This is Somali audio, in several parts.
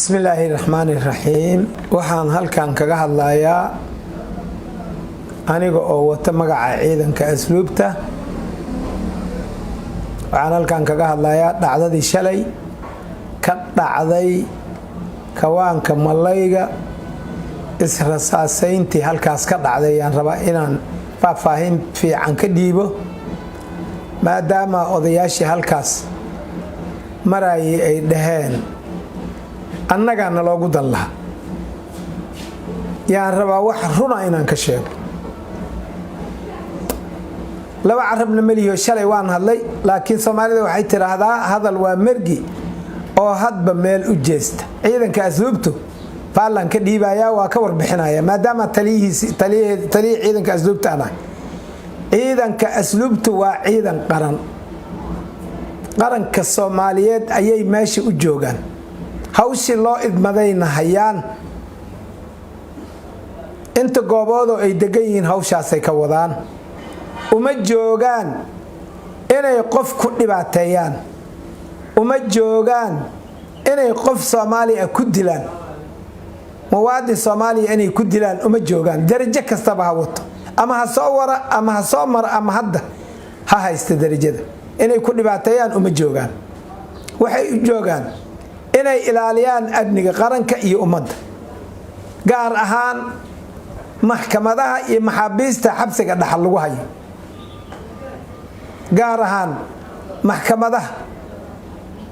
Bismillaahi raxmaani raxiim. Waxaan halkan kaga hadlayaa, aniga oo wata magaca Ciidanka Asluubta, waxaan halkan kaga hadlayaa dhacdadii shalay ka dhacday kawaanka malayga. Israsaasayntii halkaas ka dhacday ayaan rabaa inaan faahfaahin fiican ka dhiibo, maadaama odayaashii halkaas marayay ay dhaheen annagaa naloogu dan laha. Yaan rabaa wax runa inaan ka sheego. Laba carabna melihiyo, shalay waan hadlay, laakiin Soomaalida waxay tidhaahdaa hadal waa mergi oo hadba meel u jeesta. Ciidanka Asluubtu faallaan ka dhiibayaa, waa ka warbixinaya, maadaama taliyihiis taliyihii Ciidanka Asluubta aan ahay. Ciidanka Asluubtu waa ciidan qaran. Qaranka Soomaaliyeed ayay meesha u joogaan, hawshii loo idmadayna hayaan. Inta gooboodoo ay degan yihiin hawshaasay ka wadaan. Uma joogaan inay qof ku dhibaateeyaan, uma joogaan inay qof Soomaaliya ku dilaan, muwaadin Soomaaliya inay ku dilaan uma joogaan. Darajo kastaba ha wato, ama ha soo wara, ama ha soo mara, ama hadda ha haysta, darajada inay ku dhibaateeyaan uma joogaan. Waxay u joogaan inay ilaaliyaan amniga qaranka iyo ummadda, gaar ahaan maxkamadaha iyo maxaabiista xabsiga dhaxal lagu hayo, gaar ahaan maxkamadaha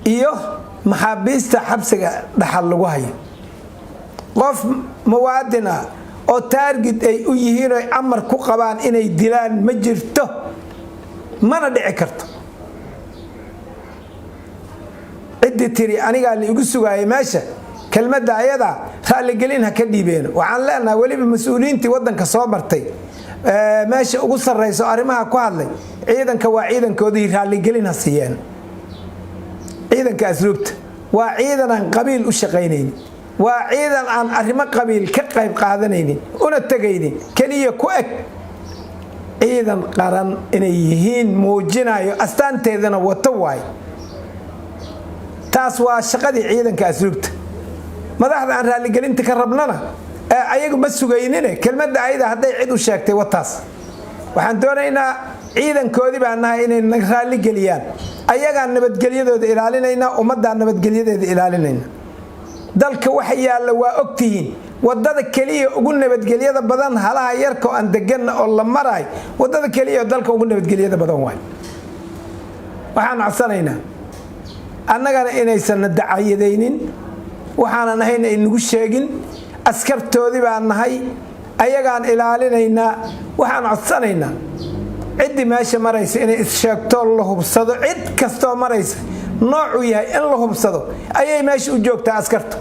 iyo maxaabiista xabsiga dhaxal lagu hayo. Qof muwaadin ah oo target ay u yihiin oy amar ku qabaan inay dilaan ma jirto, mana dhici karto. Ciddii tiri anigaa la igu sugaayay meesha, kelmadda ayadaa raalligelin ha ka dhiibeeno. Waxaan leenahay weliba mas-uuliyiintii waddanka soo martay meesha ugu sarrayso arrimaha ku hadlay, ciidanka waa ciidankoodii, raalligelin ha siiyeen. Ciidanka Asluubta waa ciidan aan qabiil u shaqaynaynin, waa ciidan aan arrimo qabiil ka qayb qaadanaynin una tegaynin, keliya ku eg ciidan qaran inay yihiin muujinayo, astaanteedana wato waayo. Taas waa shaqadii Ciidanka Asluubta. Madaxda aan raalligelinta ka rabnana ayagu ma sugaynine, kelmadda ayada hadday cid u sheegtay wataas. Waxaan doonaynaa, ciidankoodii baan nahay, inay na raalligeliyaan. Ayagaan nabadgelyadooda ilaalinaynaa, ummadaan nabadgelyadeeda ilaalinayna. Dalka waxa yaalla waa ogtihiin. Wadada keliya ugu nabadgelyada badan, halaha yarka oo aan deganna oo la maraay, wadada keliya oo dalka ugu nabadgelyada badan waay. Waxaan codsanaynaa annagana inaysan na dacayadaynin, waxaanan ahayn ay nagu sheegin. Askartoodii baan nahay, ayagaan ilaalinaynaa. Waxaan codsanaynaa ciddii meesha maraysa inay issheegto, la hubsado. Cid kastoo maraysa noocuu yahay in la hubsado ayay meesha u joogtaa askartu.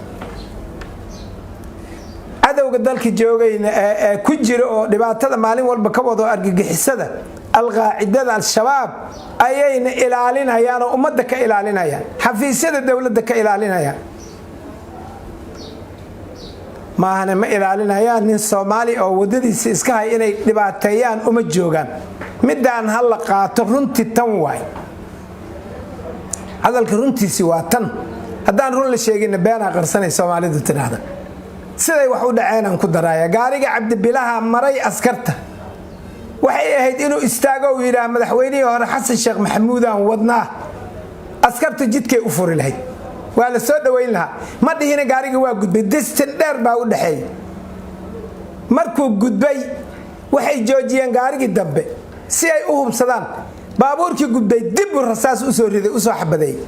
Cadowga dalka joogayna ee ku jira oo dhibaatada maalin walba ka wado, argagixisada, Alqaacidada, Al-Shabaab ayayna ilaalinayaan oo ummadda ka ilaalinayaan, xafiisyada dowladda ka ilaalinayaan. Maahane ma ilaalinayaan nin Soomaali oo waddadiisa iska hay inay dhibaateeyaan uma joogaan. Midaan ha la qaato. Runtii tan waay, hadalka runtiisi waa tan. Haddaan run la sheeginna beenaa qarsanay Soomaalidu tidhaahda. Siday wax u dhaceenaan ku daraaya. Gaariga Cabdibilaha maray askarta, waxay ahayd inuu istaago uu yidhaah madaxweynihii hore Xasan Sheekh Maxamuudaan wadnaa. Askartu jidkay u furi lahayd, waa la soo dhoweyn lahaa. Ma dhihina, gaariga waa gudbay, distance dheer baa u dhexeeyay. Markuu gudbay waxay joojiyeen gaarigii dambe si ay u hubsadaan. Baabuurkii gudbay dibbuu rasaas usoo riday, usoo xabadeeyey.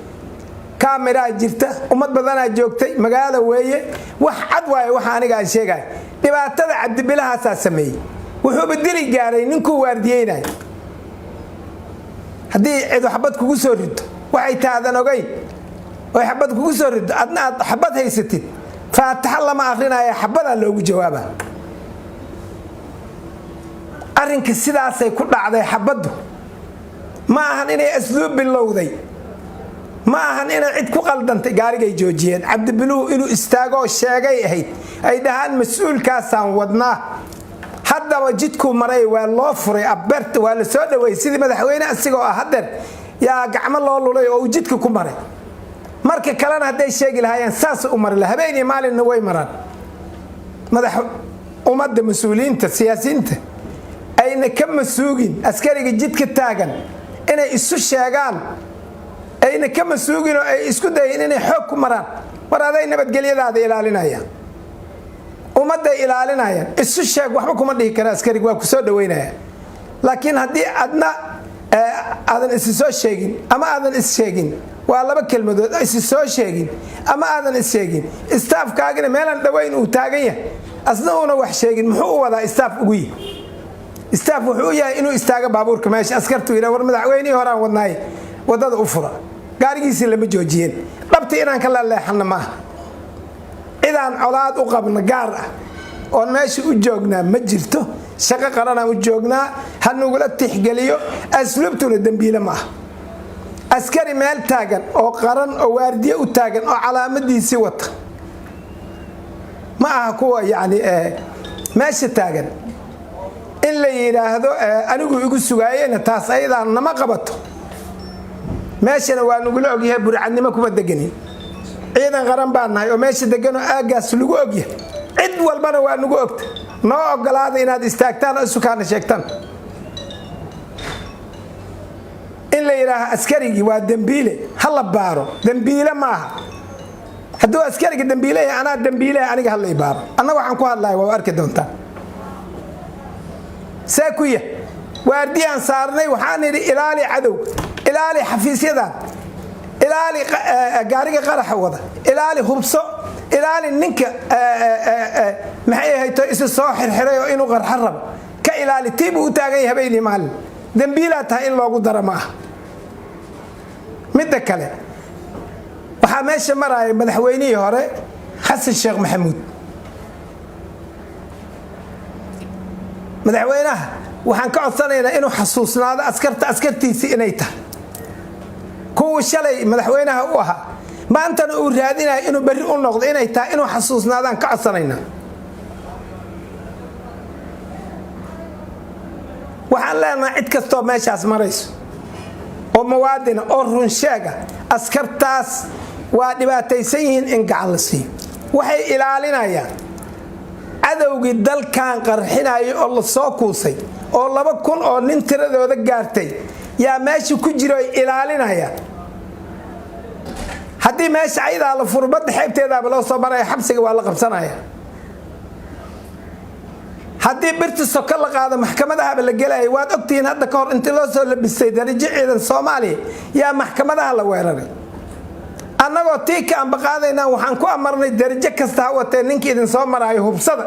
Kaamiraa jirta, ummad badanaa joogtay, magaalo weeye. Wax cad waaye waxa aniga aan sheegaya. Dhibaatada Cabdibilahaasaa sameeyey, wuxuuba dili gaaray ninkuu waardiyeynay. Haddii cidu xabad kugu soo rido, waxay taadan ogeyn oy xabad kugu soo rido, adna aad xabad haysatid, faataxa lama akrinaya, xabadaa loogu jawaaba. Arrinka sidaasay ku dhacday. Xabaddu ma ahan inay asluub bilowday, ma ahan inay cid ku qaldantay. Gaarigay joojiyeen. Cabdibiluhu inuu istaagoo sheegay ahayd, ay dhahaan mas-uulkaasaan wadnaa. Haddaba jidkuu maray waa loo furay, abert waa la soo dhaweeyey sidii madaxweyne asigoo ah. Hadeer yaa gacmo loo lulay oo uu jidka ku maray. Ma Marka kalena hadday sheegi lahaayeen, saas u mari laha. Habeen iyo maalinna way maraan. Madax ummadda, mas-uuliyiinta, siyaasiyiinta ayna ka masuugin askariga jidka taagan inay isu sheegaan, ayna ka masuugin oo ay isku dayin inay xoog ku maraan. War aday nabadgelyadaada ilaalinayaan, ummadday ilaalinayaan. Isu sheeg, waxba kuma dhihi kara askariga, waa ku soo dhaweynaya. Laakiin haddii adna aadan isi soo sheegin ama aadan is sheegin, waa laba kelmadood, isi soo sheegin ama aadan is sheegin, staff-kaagina meelaan dhoweyn uu taagan yahay, asna uuna wax sheegin, muxuu u wadaa staff ugu yihi? Staff wuxuu u yahay inuu istaago baabuurka meesha, askartu yidha: "War madaxweynihii horaan wadnaay, waddada u fura." Gaarigiisii lama joojiyeen. Dhabti inaan ka laleexanna maaha. Cidaan colaad u qabno gaar ah oon meesha u joognaa ma jirto. Shaqo qaranaan u joognaa, ha nagula tixgeliyo. Asluubtuna dembiile ma ah. Askari meel taagan oo qaran oo waardiye u taagan oo calaamadiisii wata ma aha kuwa yacni meesha taagan in la yidhaahdo anigu igu sugaayena, taas ayadaa nama qabato. Meeshana waa nagula ogyahay, burcadnimo kuma deganin. Ciidan qaran baa nahay oo meesha deganoo aaggaas lagu ogyahay, cid walbana waa nagu ogta. Noo ogolaada inaad istaagtaan oo isukaana sheegtaan. In la yidhaaho askarigii waa dembiile, ha la baaro, dembiile maaha. Hadduu askariga dembiile yahay, anaa dembiileha, aniga hala baaro. Anna waxaan ku hadlaya waa arki doontaan. See ku yah? Waardiyaan saarnay, waxaan idhi: "Ilaali cadowga, ilaali xafiisyadan, ilaali gaariga qaraxa wada, ilaali, hubso, ilaali ninka maxay ahayto isu soo xirxiray oo inuu qarxo rabo ka ilaali." Tii buu u taagan yahay habeenii maalin. Dembiilaa tahay in loogu daro ma aha. Midda kale, waxaa meesha maraya madaxweynihii hore, Xasan Sheekh Maxamuud. Madaxweynaha waxaan ka codsanaynaa inuu xasuusnaado askarta askartiisii inay tahay, kuwii shalay madaxweynaha u ahaa, maantana uu raadinayo inuu berri u noqdo inay tahay, inuu xasuusnaadaan ka codsanaynaa. Waxaan leenahay cid kastoo meeshaas marayso oo muwaadina oo runsheega, askartaas waa dhibaataysan yihiin, in gacan la siiyo. Waxay ilaalinayaan cadowgii dalkan qarxinaya oo la soo kuusay oo 2000 oo nin tiradooda gaartay yaa meesha ku jiro, ay ilaalinayaan. Haddii meesha ayadaa la furo, badda xeebteedaaba loo soo maraya, xabsiga waa la qabsanaya. Haddii birta soko la qaado, maxkamadahaba la gelaya. Waad ogtihiin, hadda ka hor intii loo soo labistay darajo ciidan Soomaaliya yaa maxkamadaha la weeraray. Annagoo tii ka ambaqaadaynaa, waxaan ku amarnay darajo kasta ha watee, ninka idin soo maraayo hubsada.